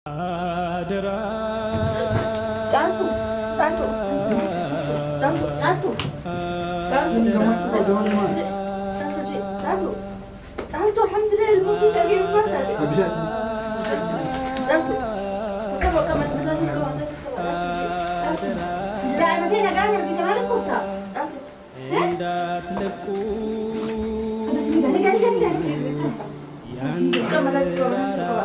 Caaltu, Caaltu, Caaltu, Caaltu, Caaltu, Caaltu, Caaltu, Caaltu, alhamdulillah ilmoo keessa argee maal taate? Caaltu, qaba qaba mataa sii qaba mataa sii qaba Caaltu, Caaltu, daa'ima ta'e nagaan argite maal kofta? Caaltu, bismillah, gani gani gani, qaba mataa sii qaba mataa sii qaba.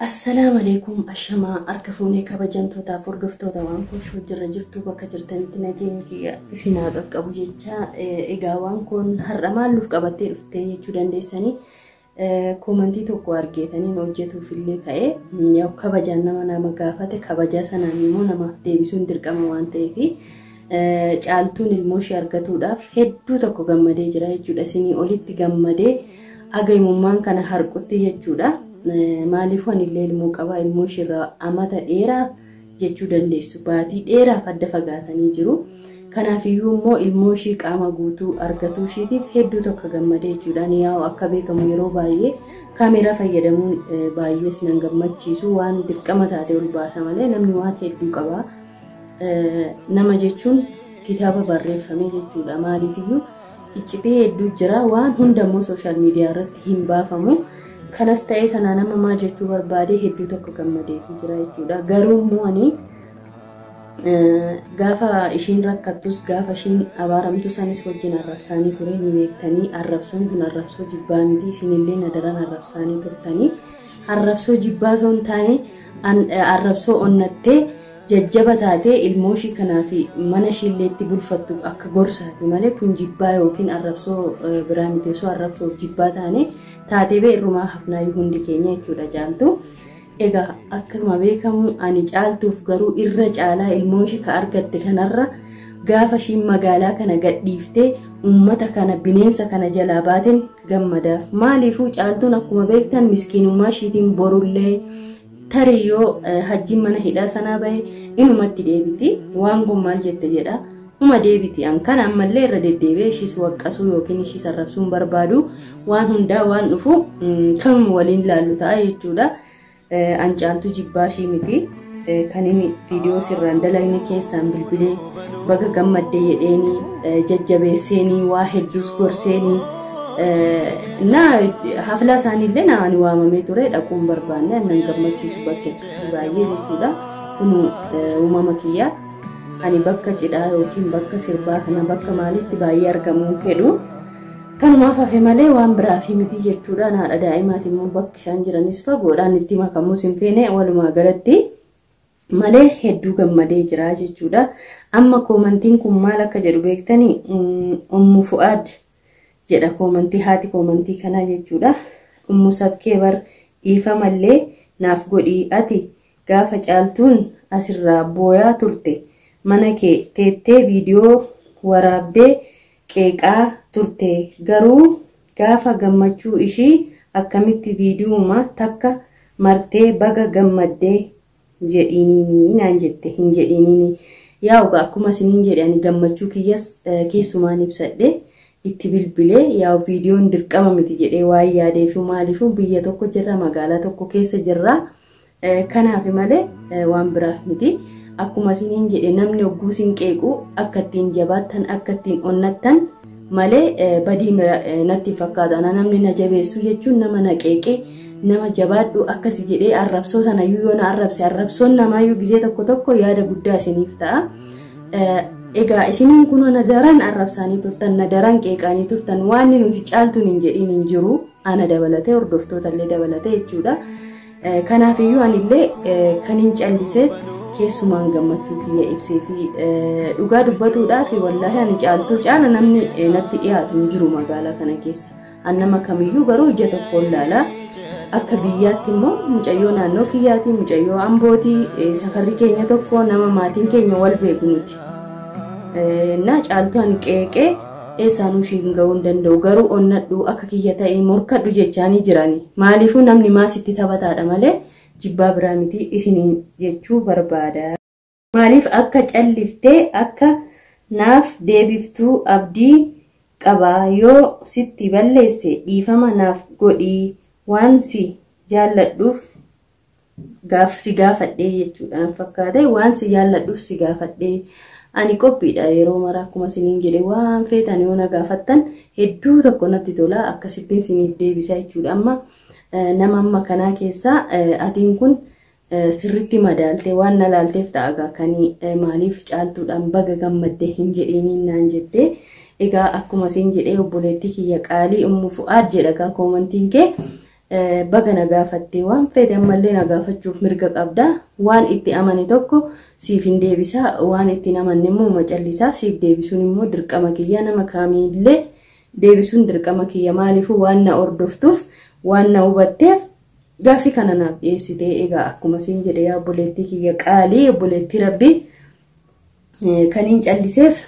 Assalaamu alaikum ashamaa harka fuunee kabajamtootaaf hordoftoota waan kun jirra jirtu bakka jirtanitti nageenyi kiyya isin haa qaqqabu jecha. Egaa waan kun har'a maal nuuf qabattee dhuftee jechuu dandeessanii, koomantii tokko argeetaniin hojjetuuf illee ka'ee kabajaan nama nama gaafate kabajaa sanaan immoo namaaf deebisuun dirqama waan ta'eef Caaltuun ilmoo ishee argatuudhaaf hedduu tokko gammadee jira jechuudha. Isinii olitti gammadee aga imummaan kana harqutti jechuudha. Maaliif anillee ilmoo qaba, ilmoo isheerraa amata dheeraa jechuu dandeessu, baatii dheeraaf adda fagaatanii jiru. Kanaafiyyuu immoo ilmoo ishii qaama guutuu argatuu ishiitiif hedduu tokko gammadee jechuudha. Yaa'u akka beekamu yeroo baay'ee kaameeraa fayyadamuun baay'ees nan gammachiisu, waan dirqama taate ol baasa malee namni waan hedduu qaba. Nama jechuun kitaaba barreeffame jechuudha. Maaliifiyyuu iccitii hedduu jira, waan hundammoo sooshaal miidiyaa irratti hin baafamu. Kanas ta'ee sanaa nama maal jechuu barbaade hedduu tokko gammadeefi jira jechuudha. Garuu immoo ani gaafa ishiin rakkattus gaafa ishiin abaaramtu sanis wajjin arrabsaanii ture ni beektanii. Arrabsoon kun arrabsoo jibbaa miti, isinillee na daran arrabsaanii turtanii. Arrabsoo jibbaa osoo hin taane arrabsoo onnattee jajjaba taatee ilmoo ishii kanaa fi mana ishiillee itti bulfattu akka gorsaati malee kun jibbaa yookiin arrabsoo biraa miti. Osoo arrabsoof jibbaa taane taatee bee irrumaa hafnaayyuu hundi keenya jechuudha Caaltu. Egaa akkuma beekamu ani Caaltuuf garuu irra caalaa ilmoo ishii ka argatte kanarra gaafa ishiin magaalaa kana gadhiiftee uummata kana bineensa kana jalaa baateen gammadaaf. Maaliifuu Caaltuun akkuma beektan miskiinummaa ishiitiin borullee tarii yoo hajjiin mana hidhaa sanaa bahe inumatti deebiti. Waan kun maal jette jedha. Uma deebiti. An kana ammallee irra deddeebi'ee ishiis waqqasuu yookiin ishiis arrabsuu hin barbaadu. Waan hundaa waan dhufu kanuma waliin laallu ta'a jechuudha. An Caaltuu jibbaa ishii miti. Kan inni viidiyoo sirraan dalagne keessaan bilbilee baga gammadde jedheenii jajjabeesseenii waa hedduus gorseenii na haflaa isaaniillee na ani waamamee ture dhaquun barbaanne annan gammachiisu bakki akkasii baay'ee jechuudha. Kun uumama kiyya. Ani bakka cidhaa yookiin bakka sirbaa kana bakka maalitti baay'ee argamuu fedhu. Kanumaaf hafe malee waan biraa fi miti jechuudha. Haadha daa'imaati immoo bakki isaan jiranis fagoodhaan itti makamuus hin feene walumaa galatti malee hedduu gammadee jira jechuudha. Amma koomantiin kun maal akka jedhu beektanii, Ummu Fu'aad jedha koomantii haati koomantii kanaa jechuudha. Ummu sabkee bar dhiifamallee naaf godhii, ati gaafa Caaltuun asirraa booyaa turte mana kee teettee viidiyoo waraabdee qeeqaa turte, garuu gaafa gammachuu ishii akkamitti viidiyuma takka martee baga gammaddee jedhiiniini naan jette hin jedhiiniini. Yaa'u akkuma isiniin jedhe ani gammachuu kiyyas keessumaan ibsadhe itti bilbilee, yaa'u viidiyoon dirqama miti jedhee waan yaadeef, maaliifuu biyya tokko jirra, magaalaa tokko keessa jirra, kanaaf malee waan biraaf miti. Akkuma isiniin jedhe namni hogguu isin qeequ akka ittiin jabaattan akka ittiin onnattan malee badii natti hin fakkaatu. Namni na jabeessu jechuun nama na qeeqee nama jabaadhu akkasi jedhee arrabsoo sanayyuu yoo na arrabse, arrabsoon namaayyuu gizee tokko tokko yaada guddaa isiniif ta'a. Egaa isiniin kunoo na daran arrabsaanii turtan, na daran qeeqaanii turtan, waan nuti Caaltuun hin jedhiin hin jiru, ana dabalatee hordoftoota illee dabalatee jechuudha. Kanaafiyyuu anillee kan hin callise Keessumaan gammachuu kiyya ibsee fi dhugaa dubbatuudhaaf, wallaahi ani Caaltuu caala namni natti dhiyaatu hin jiru magaalaa kana keessa. An nama kamiyyuu garuu ija tokkoon laala. Akka biyyaatti immoo mucayyoo naannoo kiyyaati, mucayyoo Ambootii, safarri keenya tokko, nama maatiin keenya wal beeku nuti. Na Caaltuu ani qeeqee eessaanuu ishiin ga'uu hin danda'u, garuu onnadhu, akka kiyya ta'e morkadhu jechaanii jirani. Maaliifuu namni maasitti taphataadha malee jibbaa biraa miti isiniin jechuu barbaada. Maaliif akka calliftee akka naaf deebiftuu abdii qaba. Yoo sitti balleesse dhiifama naaf godhii, waan si jaalladhuuf gaaf si gaafadhee jechuudhaan fakkaate, waan si jaalladhuuf si gaafadhee. Ani qophiidha yeroo mara, akkuma isiniin jedhe, waan feetan yoo na gaafattan hedduu tokko natti tola, akkasittiin isiniif deebisa jechuudha. Amma nama amma kanaa keessaa atiin kun sirritti madaaltee waan na laalteef ta'a kanii maaliif Caaltuudhaan baga gammaddee hin jedhiniin naan jettee. Egaa akkuma isin jedhee, obboleettii kiyya qaalii Ummu Fu'aad jedha gaa koomantiin kee, baga na gaafattee. Waan feete ammallee na gaafachuuf mirga qabda. Waan itti amane tokko siif hin deebisa, waan itti hin amanne immoo macallisaa. Siif deebisuun immoo dirqama kiyya, nama kaamiillee deebisuun dirqama kiyya. Maaliifuu waan na hordoftuuf, waan na hubatteef gaaffii kana naaf dhiyeessitee. Egaa akkuma isin jedhe, yaa obboleettii kiyya qaalii, obboleettii rabbii, kan hin calliseef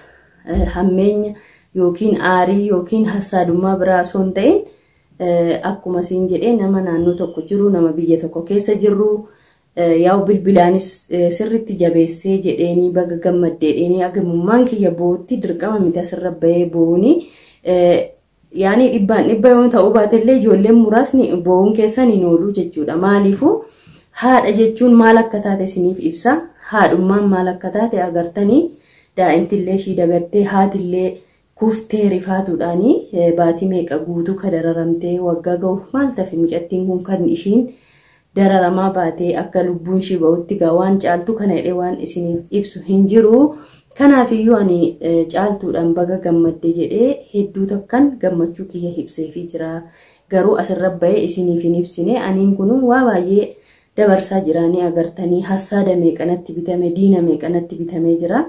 hammeenya yookiin aarii yookiin hassaadummaa biraa osoo hin ta'in, akkuma isin jedhee, nama naannoo tokko jiru, nama biyya tokko keessa jirru, yaa'u bilbilaanis sirritti jabeessee jedheenii baga gammaddeedheenii agamummaan kiyya boo'utti dirqama miti asirra bahee boo'uuni. Yaani dhibbaan dhibba yoo ta'uu baatellee ijoolleen muraasni boo'uun keessan hin oolu jechuudha. Maaliifuu haadha jechuun maal akka taate isiniif ibsa. Haadhummaan maal akka taate agartanii, daa'imtillee ishii dagattee, haatillee kuftee rifaatuudhaanii baatii meeqa guutuu ka dararamtee, waggaa ga'uuf maal tafe mucattiin kun kan ishiin dararamaa baatee akka lubbuun ishii ba'utti. Gaa waan Caaltuu kana jedhee waan isiniif ibsu hin jiru. Kanaafiyyuu ani Caaltuudhaan baga gammadde jedhee hedduu takkan gammachuu kiyya ibseefii jira. Garuu asirra bahee isiniif hin ibsine. Aniin kun waa baay'ee dabarsaa jiraanii agartanii, hassaada meeqanatti bitame, diina meeqanatti bitamee jira.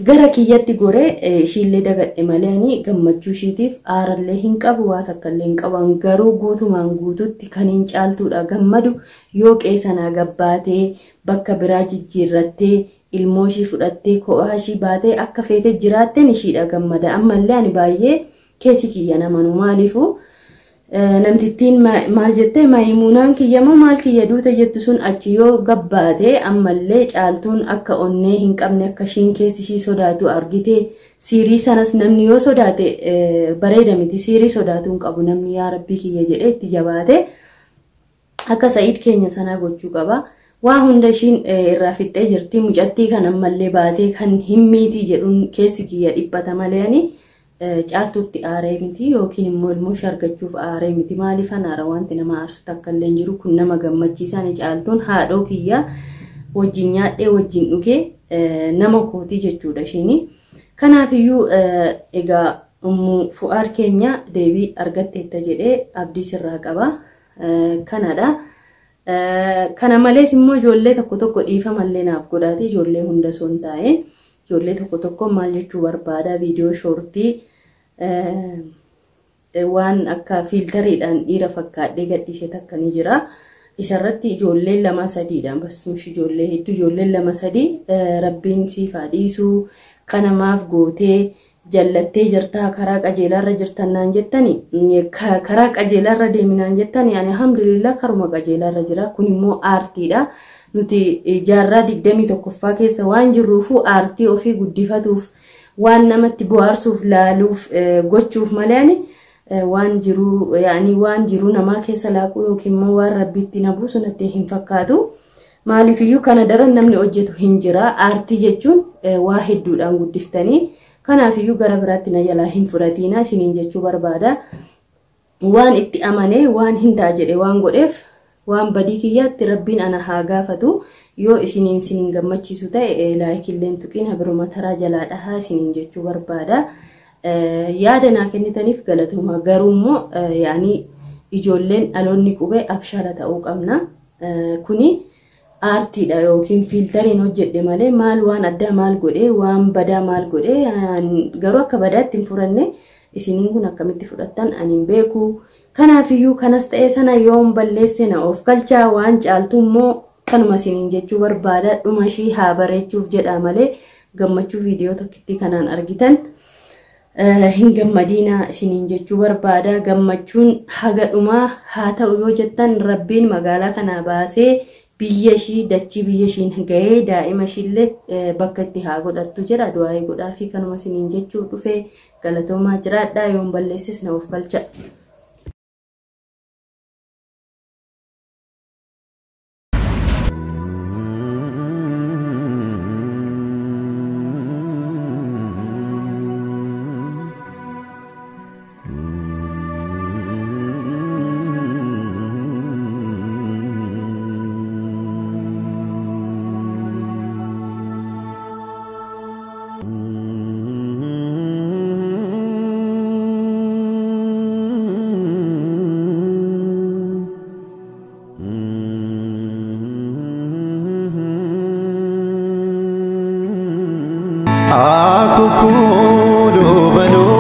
Gara kiyyatti goree ishiillee dagadhe malee ani gammachuu ishiitiif aarallee hin qabu, waa takkallee hin qabu. Garuu guutumaan guututti kan hin Caaltuudha gammadu yoo qeesanaa gabbaatee bakka biraa jijjiirrattee, ilmoo ishii fudhattee, kophaa ishii baatee akka feete jiraatteen ishiidha gammada. Ammallee ani baay'ee keessi kiyya namanu, maaliifuu namtittiin maal jettee, Mayimuunaan kiyya moo maal kiyya duute jettu sun achi yoo gabbaate, ammallee Caaltuun akka onnee hin qabne, akka ishiin keessi ishii sodaatu argite. Siirii sanas namni yoo sodaate bareeda miti, siirii sodaatu hin qabu namni. Yaa rabbii kiyya jedhee itti jabaate akka Sa'iid keenya sanaa gochuu qaba. Waa hunda ishiin irraa fixxee jirti. Mucattii kan ammallee baatee kan hin miitii jedhuun keessi kiyya dhiphata malee ani Caaltuutti aaree miti yookiin immoo ilmoo ishee argachuuf aaree miti. Maaliif aara? Wanti nama aarsu takka illee hin jiru. Kun nama gammachiisan. Caaltuun haadhoo kiyya, wajjin nyaadhee wajjin dhugee, nama kootii jechuudha ishiini. Kanaafiyyuu egaa Ummu Fu'aad keenya deebii argatteetta jedhee abdii sirraa qaba. Kanadha. Kana malees immoo ijoollee tokko tokko dhiifamallee naaf godhaati, ijoollee hunda osoo hin taa'in. Ijoollee tokko tokko maal jechuu barbaada, viidiyoo shortii waan akka fiiltariidhaan dhiira fakkaadhee gadhiise takka ni jira. Isarratti ijoolleen lama sadiidha. Bas mushi ijoollee hedduu, ijoolleen lama sadii rabbiin siif haa dhiisuu, kana maaf gootee, jallattee jirtaa, karaa qajeelaarra jirtan naan jettani, karaa qajeelaarra deeminaan jettani, ani alhamdulillah karuma qajeelaarra jira. Kun immoo aartiidha. Nuti jaarraa 21ffaa keessa waan jirruufu aartii ofii guddifatuuf, waan namatti bohaarsuuf, laaluuf, gochuuf malee ani waan jiru yaani waan jiru namaa keessa laaquu yookiin immoo waan rabbiitti na buusu natti hin fakkaatu. Maaliifiyyuu kana daran namni hojjetu hin jira. Aartii jechuun waa hedduudhaan guddiftanii, kanaafiyyuu gara biraatti na jalaa hin fudhatiina isiniin jechuu barbaada. Waan itti amanee waan hin ta'a jedhe waan godheef, waan badii kiyyaatti rabbiin ana haa gaafatu. Yoo isiniin gammachiisu ta'e laayikilleen tuqiin biruma taraa jalaa dhahaa isiniin jechuu barbaada. Yaada naa kennitaniif galatooma. Garuu immoo yaani ijoolleen dhaloonni qubee abshaala ta'uu qabna. Kuni Aartiidha yookiin fiiltariin hojjedhe malee maal waan addaa maal godhee, waan badaa maal godhee, garuu akka badaatti hin furanne. Isiniin kun akkamitti fudhattan ani hin beeku. Kanaafiyyuu kanas ta'ee sana yoon balleesse na of galchaa. Waan caaltu immoo kanuma isiniin jechuu barbaada, dhuma ishii haa bareechuuf jedha malee gammachuu viidiyoo tokkitti kanaan argitan hin gammadiina isiniin jechuu barbaada. Gammachuun haga dhumaa haa ta'u yoo jettan, rabbiin magaalaa kanaa baasee biyya ishii, dachii biyya ishiin gahee daa'ima ishiillee bakka itti haa godhattu jedha, du'aa'ii godhaa fi kanuma isiniin jechuu dhufee. Galatoomaa, jiraadhaa. Yoon balleessis na of galcha. Akukulu balu.